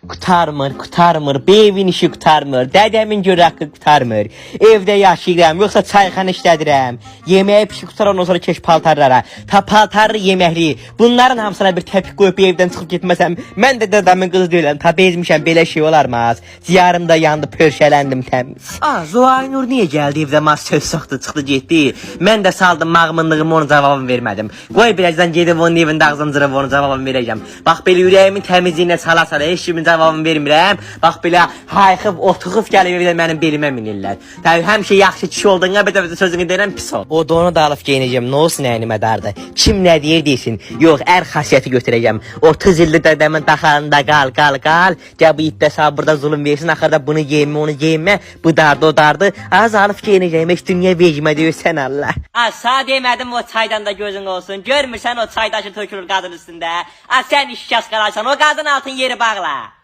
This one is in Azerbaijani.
Qurtarmır, qurtarmır. Bu evin işi qurtarmır. Dədəmin gör haqqı qurtarmır. Evdə yaşayıram, yoxsa çayxana işlədirəm. Yeməyi pişik qurtar, ondan sonra keş paltarlara. Ta paltarlı yeməkli. Bunların hamısına bir təpik qoyub bir evdən çıxıb getməsəm, mən də dədəmin qızı deyiləm. Ta bezmişəm, belə şey olarmaz. Ciyarım da yandı, pörşələndim təmiz. A, Zuaynur niyə gəldi evdə mas söz soxdu, çıxdı getdi. Mən də saldım mağmınlığımı, onun cavabını vermədim. Qoy birazdan gedib onun evində ağzını cırıb onun cavabını verəcəm. Bax belə ürəyimin təmizliyinə sala-sala heç kimin cavabını vermirəm. Bax belə hayxıb, otuxub gəlib evdə mənim belimə minirlər. Təbii həmişə yaxşı kişi olduğuna bir dəfə də sözünü deyirəm pis ol. O donu da alıb geyinəcəm. Nə olsun əynimə dardı. Kim nə deyir desin. Yox, ər xasiyyəti götürəcəm. 30 ildir dədəmin daxarında qal, qal, qal. Gəl bu itdə sağ burada zulüm versin. Axırda bunu geyinmə, onu geyinmə. Bu dardı, o dardı. Az alıb geyinəcəm. Heç dünya vecimə deyir sən Allah. A, sağ demədim o çaydan da gözün olsun. Görmürsən o çaydaşı tökülür qadın üstündə. A, sən işkas qalarsan. O qadın altın yeri bağla.